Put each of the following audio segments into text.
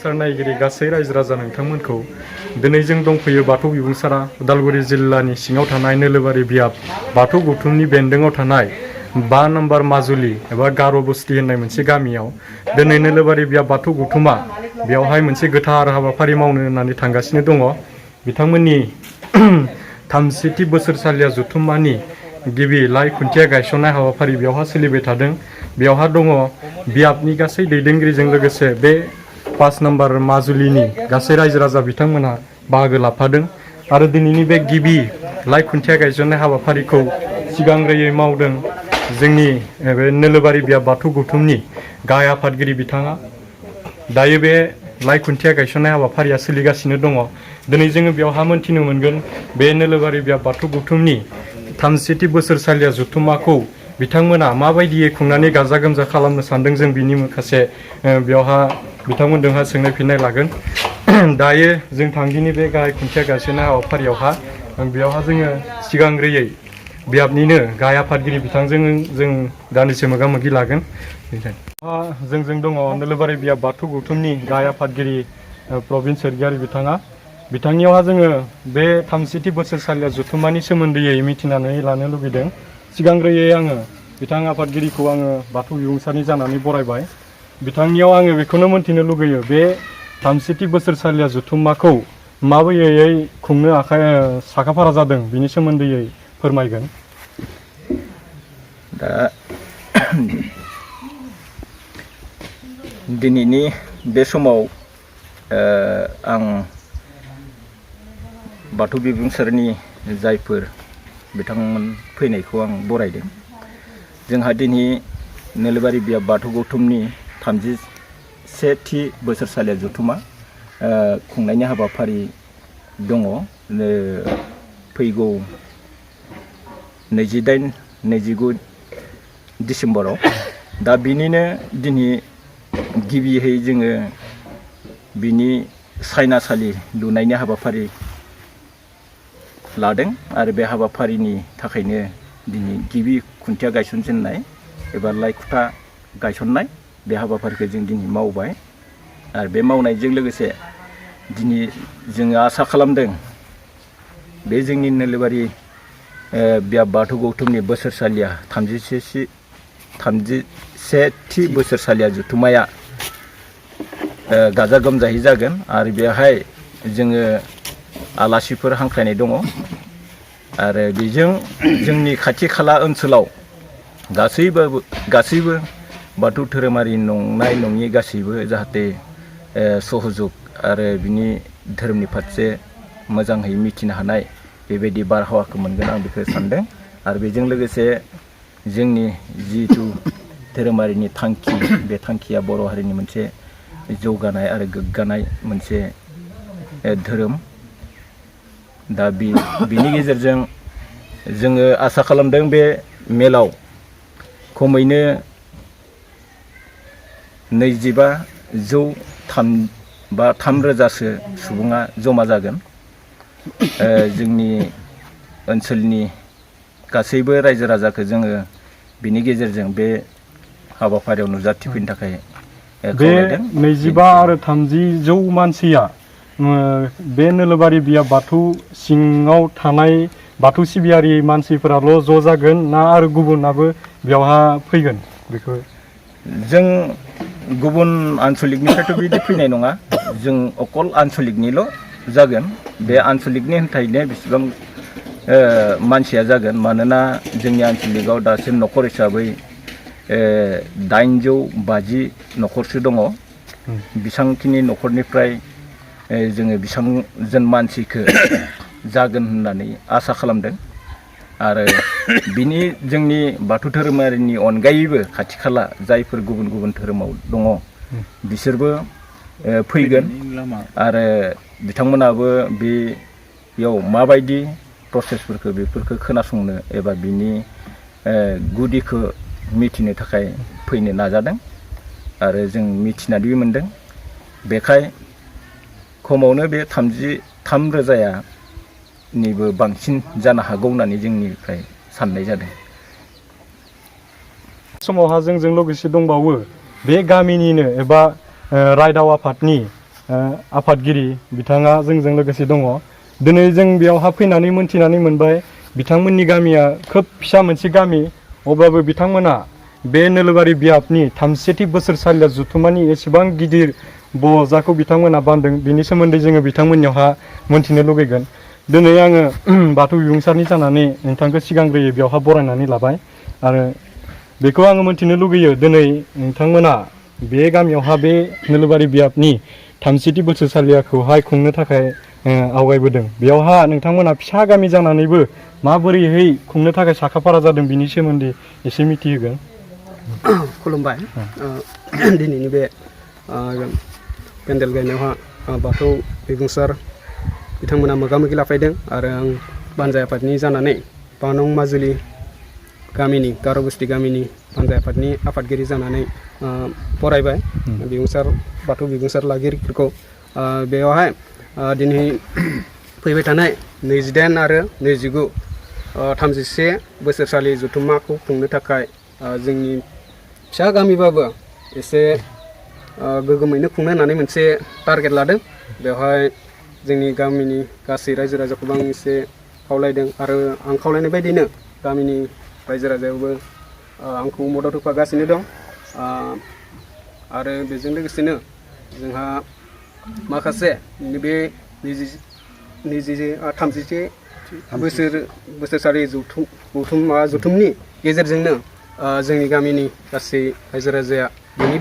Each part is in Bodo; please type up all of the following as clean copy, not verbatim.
गोथार नायगिरि गासै रायजो राजा नोंथांमोनखौ दिनै जों दंफैयो बाथौ बिबुंसारा उदालगुरि जिल्लानि सिङाव थानाय नोलोबारि बियाब बाथौ गौथुमनि बेन्दोङाव थानाय 5 नम्बर माजुलि एबा गार' बस्ति होननाय मोनसे गामियाव दिनै नोलोबारि बियाब बाथौ गौथुमा बेवहाय मोनसे गोथार हाबाफारि मावनो होननानै थांगासिनो दङ। बिथांमोननि 30थि बोसोरसालिया जथुम्मानि गिबि लाइ खुन्थिया गायसननाय हाबाफारि बेवहाय सोलिबाय थादों। बेवहाय दङ बियाबनि गासै दैदेनगिरिजों लोगोसे बे 5 नम्बर माजुलिनि गासै रायजो राजा बिथांमोनहा बाहागो लाफादों आरो दिनैनि बे गिबि लाइ खुन्थिया गायसननाय हाबाफारिखौ सिगांग्रोयै मावदों जोंनि बे नोलोबारि बियाब बाथौ गौथुमनि गाहाय आफादगिरि बिथाङा। दायो बे लाइ खुन्थिया गायसननाय हाबाफारिया सोलिगासिनो दङ। दिनै जोङो बेवहाय मोनथिनो मोनगोन बे नोलोबारि बियाब बाथौ गौथुमनि 30थि बोसोरसालिया जथुम्माखौ बिथांमोना माबायदियै खुंनानै गाजा गोमजा खालामनो सानदों जों बिनि माखासे बेवहा बिथांमोनजोंहा सोंनाय फिननाय लागोन। दायो जों थांदिनि बे गाहाय खुन्थिया गायसननाय हाबाफारियावहा बेवहा जोङो सिगांग्रोयै बियाबनिनो गाहाय आफादगिरि बिथांजों जों दान्दिसे मोगा मोगि लागोन। जोंजों दङ नोलोबारि बियाब बाथौ गौथुमनि गाहाय आफादगिरि प्रबिन सोरगियारि बिथाङा। बिथांनियावहा जोङो बे 30थि बोसोरसालिया जथुम्मानि सोमोन्दैयै मिथिनानै लानो लुबैदों। सिगांग्रोयै आङो बिथां आफादगिरिखौ आङो बाथौ बिबुंसारनि जानानै बरायबाय। बिथांनियाव आङो बेखौनो मोन्थिनो लुगैयो बे 30थि बोसोरसालिया जथुम्माखौ माबायदियै खुंनो साखाफारा जादों बिनि सोमोन्दैयै फोरमायगोन। दा दिनैनि बे समाव आं बाथौ बिबुंसारनि जायफोर बिथांमोन फैनायखौ आं बरायदों। जोंहा दिनै नोलोबारि बियाब बाथौ गौथुमनि 31थि बोसोरसालिया जथुम्मा खुंनायनि हाबाफारि दङ। फैगौ 28-29 डिसेम्बराव। दा बिनिनो दिनै गिबियै जोङो बिनि सायनासालि लुनायनि हाबाफारि लादों आरो बे हाबाफारिनि थाखायनो दिनै गिबि खुन्थिया गायसनजेननाय एबा लाइ खुन्था गायसननाय बे हाबाफारिखौ जों दिनै मावबाय। आरो बे मावनायजों लोगोसे दिनै जोङो आसा खालामदों बे जोंनि नोलोबारि बियाब बाथौ गौथुमनि बोसोरसालिया 31थि बोसोरसालिया जथुम्माया गाजा गोमजायै जागोन आरो बेवहाय जोङो आलासिफोर हांख्रायनाय दङ आरो बेजों जोंनि खाथि खाला ओनसोलाव गासैबो बाथौ धोरोमारि नंनाय नङि गासैबो जाहाथे सहजुग आरो बिनि धोरोमनि फारसे मोजाङै मिथिनो हानाय बेबायदि बारहावाखौ मोनगोन आं बेखौ सानदों। आरो बेजों लोगोसे जोंनि जिथु धोरोमारिनि थांखि बे थांखिया बर' हारिनि मोनसे जौगानाय आरो गोग्गानाय मोनसे धोरोम। दा बिनि गेजेरजों जोङो आसा खालामदों बे मेलाव खमैनो 2,500-3,000सो सुबुङा जमा जागोन। जोंनि ओनसोलनि गासैबो रायजो राजाखौ जोङो बिनि गेजेरजों बे हाबाफारियाव नुजाथिफैनो थाखाय बे खावलायदों। 25 आरो 30 मानसिया बे नोलोबारि बियाब बाथौ सिङाव थानाय बाथौ सिबियारि मानसिफोराल' ज' जागोन ना आरो गुबुनाबो बेवहा फैगोन? बेखौ जों गुबुन आनसलिकनिफ्रायथ' बिदि फैनाय नङा। जों अकल आनसलिकनिल' जागोन। बे आनसलिकनि थाखायनो बेसेबां मानसिया जागोन मानोना जोंनि आनसलिकआव दासिम न'खर हिसाबै 850 न'खरसो दङ। बेसांखिनि न'खरनिफ्राय जोङो बेसांजोन मानसिखौ जागोन होननानै आसा खालामदों। आरो बिनि जोंनि बाथौ धोरोमारिनि अनगायैबो खाथि खाला जायफोर गुबुन गुबुन धोरोमाव दङ बिसोरबो फैगोन आरो बिथांमोनाबो बेयाव माबायदि प्रसेसफोरखौ बेफोरखौ खोनासंनो एबा बिनि गुदिखौ मिथिनो थाखाय फैनो नाजादों आरो जों मिथिनानैबो मोनदों। बेखाय खमावनो बे 33,000निबो बांसिन जानो हागौ होननानै जोंनिफ्राय साननाय जादों। समावहा जोंजों लोगोसे दंबावो बे गामिनिनो एबा रायदाव आफादनि आफादगिरि बिथाङा जोंजों लोगोसे दङ। दिनै जों बेयावहा फैनानै मोनथिनानै मोनबाय बिथांमोननि गामिया खोब फिसा मोनसे गामि, अब्लाबो बिथांमोना बे नोलोबारि बियाबनि 33थि बोसोरसालिया जुथुमानि एसेबां गिदिर बजाखौ बिथांमोना बानदों, बिनि सोमोन्दै जोङो बिथांमोननियावहा मोनथिनो लुगैगोन। दिनै आङो बाथौ बिबुंसारनि जानानै नोंथांखौ सिगांग्रोयै बेयावहा बरायनानै लाबाय आरो बेखौ आङो मोनथिनो लुगैयो दिनै नोंथांमोना बे गामियावहा बे नोलोबारि बियाबनि 33थि बोसोरसालियाखौहाय खुंनो थाखाय आवगायबोदों। बेयावहा नोंथांमोना फिसा गामि जानानैबो माबोरैहै खुंनो थाखाय साखाफारा जादों बिनि सोमोन्दै एसे मिथिहोगोन। खुलुमबाय। दिनैनि बे पेन्डेल गायनायावहा बाथौ बिबुंसार बिथांमोना मोगा मोगि लाफैदों आरो आं बानजाय आफादनि जानानै बानं माजुलि गामिनि गार' बस्ति गामिनि बानजाय आफादनि आफादगिरि जानानै फरायबाय बिबुंसार बाथौ बिबुंसार लागिरिफोरखौ। बेयावहाय दिनै फैबाय थानाय 28 आरो 29 31 बोसोरसालि जथुम्माखौ खुंनो थाखाय जोंनि फिसा गामिबाबो एसे गोगोमैनो खुंनो होननानै मोनसे टारगेट लादों। बेवहाय जोंनि गामिनि गासै रायजो राजाखौबो आं एसे खावलायदों आरो आं खावलायनाय बायदिनो गामिनि रायजो राजायाबो आंखौ मदद होफागासिनो दं। आरो बेजों लोगोसेनो जोंहा माखासे बे 33 बोसोरसालि जथुमनि गेजेरजोंनो जोंनि गामिनि गासै रायजो राजाया बेनि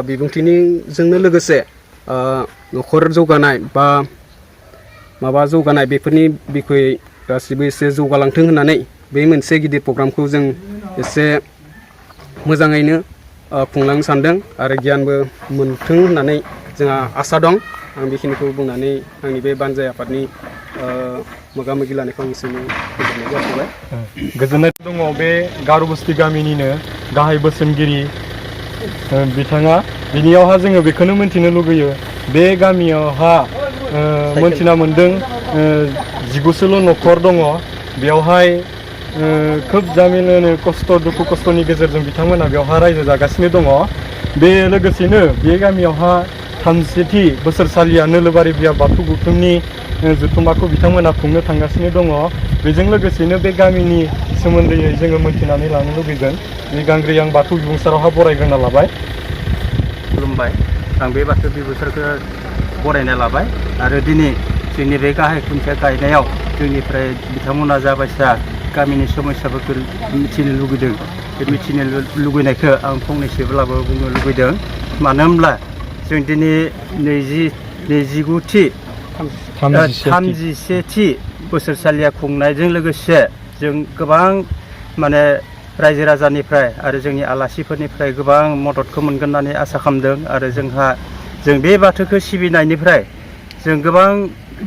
बिबुंथिजोंनो लोगोसे न'खर जौगानाय बा माबा जौगानाय बेफोरनि बिखयै गासिबो एसे जौगालांथों होननानै बे मोनसे गिदिर प्रग्रामखौ जों एसे मोजाङैनो खुंलांनो सानदों आरो गियानबो मोनथों होननानै जोंहा आसा दं। आं बेखिनिखौ बुंनानै आंनि बे बानजाय आफादनि मोगा मोगि लानायखौ आं एसेनो गोजोननाय जासिबाय। गोजोननाय दङ बे गार' बस्ति गामिनिनो गाहाय बोसोनगिरि बिथाङा। बिनियावहा जोङो बेखौनो मोनथिनो लुगैयो बे गामियावहा मोनथिना मोनदों 19सोल' न'खर दङ। बेवहाय खोब जामिननो दुखु खस्थ'नि गेजेरजों बिथांमोना बेवहा रायजो जागासिनो दङ। बे लोगोसेनो बे गामियावहा 33थि बोसोरसालिया नोलोबारि बियाब बाथौ गौथुमनि जथुम्माखौ बिथांमोना खुंनो थांगासिनो दङ। बेजों लोगोसेनो बे गामिनि सोमोन्दै जोङो मोनथिनानै लानो लुगैगोन। बे गांग्रि आं बाथौ बिबुंसारावहा बरायग्रोना लाबाय। खुलुमबाय। आं बे बाथौ बिबुंसारखौ बरायना लाबाय आरो दिनै जोंनि बे गाहाय खुन्थिया गायनायाव जोंनिफ्राय बिथांमोना जाबायसा गामिनि समस्याफोरखौ मिथिनो लुगैदों। बे मिथिनो लुगैनायखौ आं फंनैसोब्लाबो बुंनो लुगैदों। मानो होनब्ला जों दिनै 31थि बोसोरसालिया खुंनायजों लोगोसे जों गोबां माने रायजो राजानिफ्राय आरो जोंनि आलासिफोरनिफ्राय गोबां मददखौ मोनगोन होननानै आसा खालामदों। आरो जों बे बाथौखौ सिबिनायनिफ्राय जों गोबां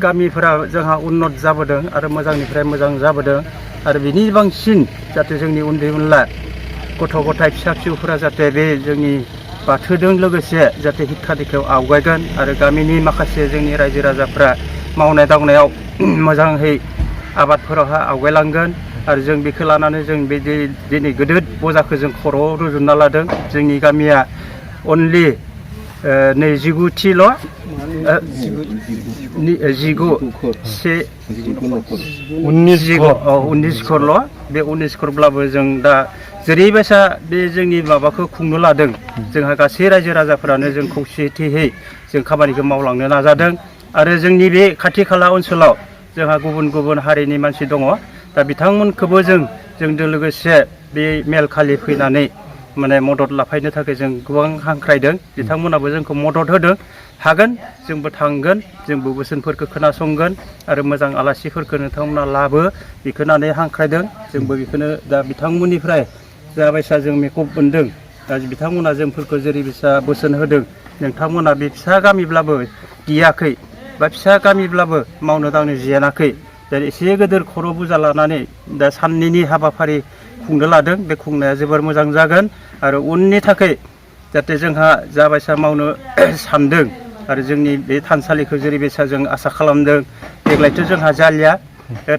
गामिफोरा जोंहा उन्नत जाबोदों आरो मोजांनिफ्राय मोजां जाबोदों। आरो बिनि बांसिन जाहाथे जोंनि उन्दै उनला गथ' गथाय फिसा फिसौफोरा जाहाथे बे जोंनि बाथौजों लोगोसे जाहाथे हिक्खा दिखायाव आवगायगोन आरो गामिनि माखासे जोंनि रायजो राजाफ्रा मावनाय दांनायाव मोजाङै आबादफोरावहा आवगायलांगोन। आरो जों बेखौ लानानै जों बे दिनै गिदिर बजाखौ जों खर'आव रुजुनना लादों। जोंनि गामिया अनलि 29थिल' 19 खरल'। बे 19 खरब्लाबो जों दा जेरैबायसा बे जोंनि माबाखौ खुंनो लादों जोंहा गासै रायजो राजाफोरानो जों खौसेथियै जों खामानिखौ मावलांनो नाजादों। आरो जोंनि बे खाथि खाला ओनसोलाव जोंहा गुबुन गुबुन हारिनि मानसि दङ। दा बिथांमोनखौबो जोंजों लोगोसे बे मेल खालि फैनानै माने मदद लाफायनो थाखाय जों गोबां हांख्रायदों। बिथांमोनाबो जोंखौ मदद होदों। हागोन जोंबो थांगोन, जोंबो बोसोनफोरखौ खोनासंगोन आरो मोजां आलासिफोरखौ नोंथांमोना लाबो बेखौ होननानै हांख्रायदों। जोंबो बेखौनो दा बिथांमोननिफ्राय जाबायसा जों मेकअप मोनदों। दा बिथांमोना जोंफोरखौ जेरैबायसा बोसोन होदों नोंथांमोना बे फिसा गामिब्लाबो गियाखै बा फिसा गामिब्लाबो मावनो दांनो जेनाखै। दा एसे गिदिर खर' बुरजा लानानै दा साननैनि हाबाफारि खुंनो लादों। बे खुंनाया जोबोर मोजां जागोन आरो उननि थाखाय जाहाथे जोंहा जाबायसा मावनो सानदों आरो जोंनि बे थानसालिखौ जेरैबायसा जों आसा खालामदों देग्लायथ' जोंहा जालिया।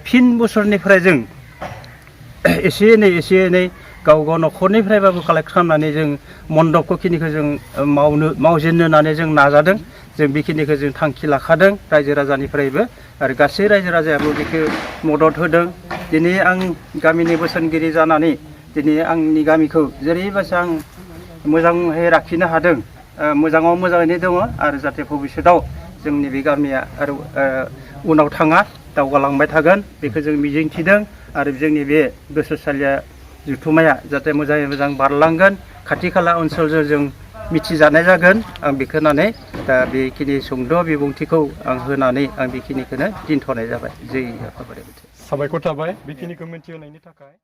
फिन बोसोरनिफ्राय जों एसे एनै गाव न'खरनिफ्रायबाबो कालेक्ट खालामनानै जों मन्दपखौ खिनिखौ जों मावजेननो होननानै जों नाजादों। जों बेखिनिखौ जों थांखि लाखादों रायजो राजानिफ्रायबो आरो गासै रायजो राजायाबो बेखौ मदद होदों। दिनै आं गामिनि बोसोनगिरि जानानै दिनै आंनि गामिखौ जेरैबायसा आं मोजाङै लाखिनो हादों, मोजाङाव मोजाङैनो दङ आरो जाहाथे भबिष्यतआव जोंनि बे गामिया आरो उनाव थाङा दावगालांबाय थागोन बेखौ जों मिजिंथिदों आरो जोंनि बे बोसोरसालिया जुथुमाया जाहाथे मोजाङै मोजां बारलांगोन, खाथि खाला ओनसोलजों जों मिथिजानाय जागोन। आं बेखौ होनानै दा बेखिनि सुंद' बिबुंथिखौ आं होनानै आं बेखिनिखौनो दोनथ'नाय जाबाय। जै आफा बोराइ बाथौ। साबायखर थाबाय बेखिनिखौ मिथिहोनायनि थाखाय।